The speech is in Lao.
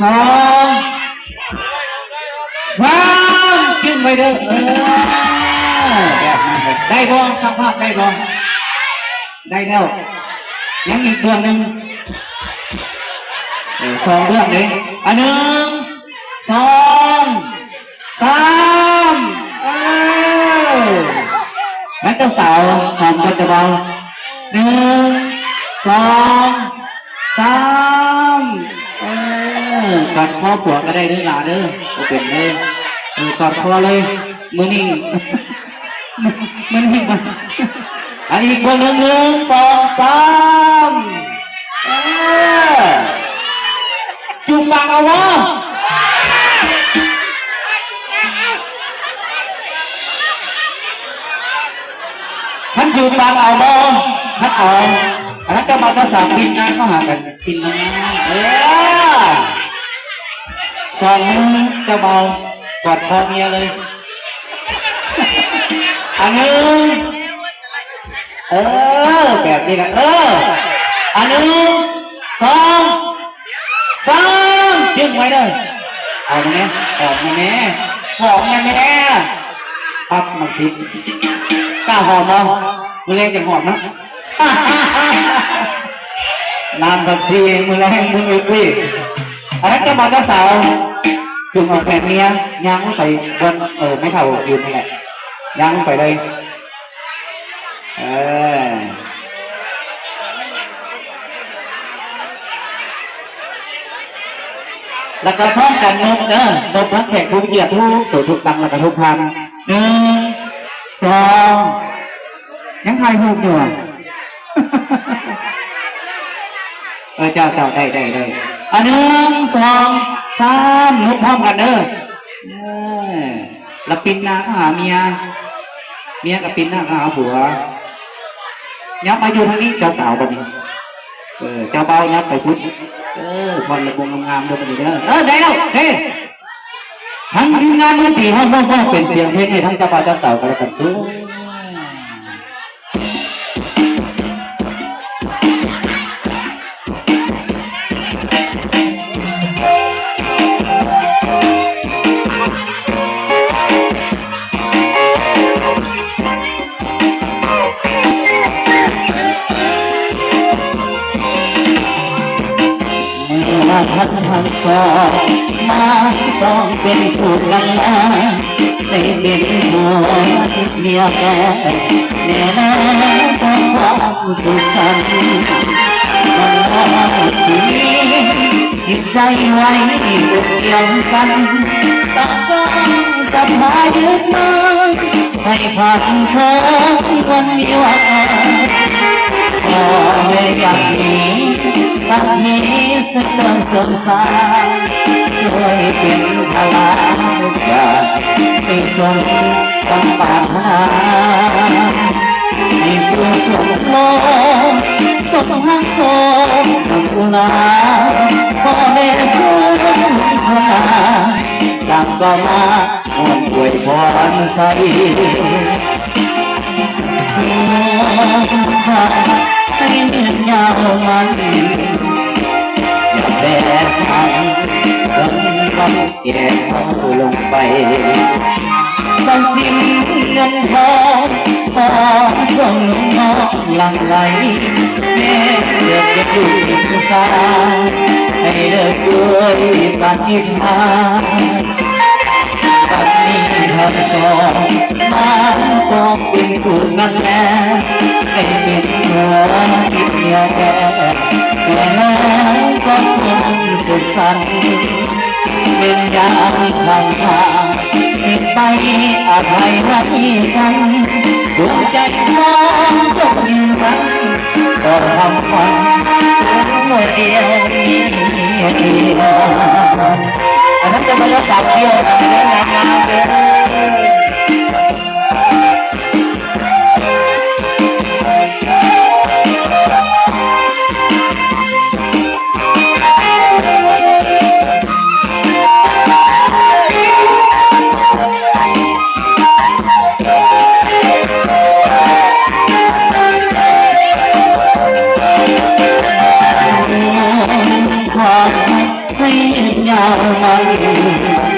ສອງ ສາມ ຈຶ່ງໄວ້ເດີ ເອີ ແບບນັ້ນເລີຍ ໄດ້ບໍ່? ຊ່າງພາບໄດ້ບໍ່? ໄດ້ແລ້ວ ຍັງອີກເບື້ອງໜຶ່ງ ເອີ ສອງເບື້ອງເດ້ ອາ ໜຶ່ງ ສອງ ສາມ ເອີ ແລ້ວເຈົ້າສາວຫອມກ່ອນເຈົ້າບ່າວ ໜຶ່ງ ສອງ ສາມ ເອີ ກອດຄໍຜົວກໍໄດ້ເດີຫຼ້າເດີ ບໍ່ເປັນເດີ ເອີ ກອດຄໍເລີຍ ມື້ນີ້ ມັນເຫັນບໍ່? ເອົາອີກເທື່ອໜຶ່ງ ໜຶ່ງ ສອງ ສາມ ເອີ ຈູບປາກເອົາບໍ່? ຄັນຈູບປາກເອົາບໍ່? ຄັນເອົາ ອັນນັ້ນກໍມາກໍສາມປິ່ນໜ້າເຂົ້າຫາກັນ ປິ່ນໜ້າ ເອີ ສອງມື ເຈົ້າບ່າວກອດຄໍເມຍເລີຍ ອັນໜຶ່ງ ເອີ ແບບນີ້ລະ ເອີ ອັນໜຶ່ງ ສອງ ສາມ ຈຶ່ງໄວ້ເດີ ຫອມແນ່ ຫອມແນ່ ຫອມແນ່ ປັບມັນຊິ ກ້າຫອມບໍ່? ມື້ແລງຈັ່ງຫອມນະ ນ້ຳຜັກຊີມື້ແລງ ມື້ອື່ນ ອັນນັ້ນເຈົ້າບ່າວເຈົ້າສາວ ຈູງເອົາແຂນເມຍ ຍ່າງລົງໄປບ່ອນ ເອີ ແມ່ເຖົ້າຢືນນັ້ນແຫຼະ ຍ່າງລົງໄປເລີຍ ເອີ ແລ້ວກໍພ້ອມກັນນົບເດີ ນົບທັງແຂກຜູ້ມີກຽດທຸກໂຕທຸກທ່ານ ແລ້ວກໍທຸກທ່ານ ໜຶ່ງ ສອງ ຍັງຖ່າຍຮູບຢູ່ຫວາ? ເອີ ເຈົ້າ ເຈົ້າ ໄດ້ ໄດ້ ໄດ້ ອາ ໜຶ່ງ ສອງ ສາມ ນົບພ້ອມກັນເດີ ເອີ ລະປິ່ນໜ້າເຂົ້າຫາເມຍ ເມຍກໍປິ່ນໜ້າເຂົ້າຫາຜົວ ຫຍັບມາຢູ່ທາງນີ້ ເຈົ້າສາວບັດນີ້ ເອີ ເຈົ້າບ່າວຫຍັບໄປພຸ້ນ ເອີ ຟ້ອນລະບົງງາມໆເດີບັດນີ້ເດີ ເອີ ໄດ້ແລ້ວ ເອີ ທັງທີມງານດົນຕີເຮົາ ມອບເປັນສຽງເພງໃຫ້ທັງເຈົ້າບ່າວເຈົ້າສາວກັນແລ້ວກັນເດີ. ເມື່ອວ່າທັງສອງມາຕ້ອງເປັນຄູ່ກັນລະ ໄດ້ເປັນຜົວເມຍແທ້ແນ່ນອນ ຄວາມສຸກສັນ ມັນບໍ່ຊິມີຈິດໃຈໄວ້ອົບອຸ່ນກັນ ຕາມຄວາມສັດທາຍຶດໝາຍ ໃຫ້ຜ່ານເຖິງວັນວິວາ ຂໍໃຫ້ຢາດມີ ປັດເທດເຕີມສົງສານ ຊ່ວຍເປັນພາລະທຸກຢ່າງ ໃຫ້ສົມດັ່ງປາດຖະໜາ ໃຫ້ຜູ້ສົມລົງ ສົມຮັກສົມກຸນາ ພໍ່ແມ່ຜູ້ຄົນນາ ຕ່າງກໍມາ ຮ່ວມອວຍພອນໃສ່ ສຸຂະໃຫ້ຍືນຍາວໝັ້ນ ຢ່າແບກຫາງ ເບິ່ງຄວາມແກ່ເຮົາລົງໄປ ຊັງສິ້ນເງິນທອງ ຂໍຈົ່ງລຸ້ນຮອງຫຼັ່ງໄຫຼ ແມ່ເກີດເປັນລູກຍິງສາວ ໃຫ້ເລີກດ້ວຍປາຕິຫານ ບັດນີ້ທັງສອງມາຄອງເປັນຄູ່ກັນແລ້ວ ໃຫ້ເປັນຜົວຕິດເມຍແທ້ ແລ້ວກໍຄົງສຸກສັນ ແມ່ນຍາມຂ້າງທາງ ເຮັດໄປອະໄພໃຫ້ກັນ ດວງໃຈສອງຈົ່ງຢືນໝັ້ນ ກໍທຳຂວັນ ດຽວນີ້ ອັນນັ້ນເປັນພາສາສາວກ່ຽວກັນເດີ ງາມໆເດີ. ໃຫ້ຍາວມາ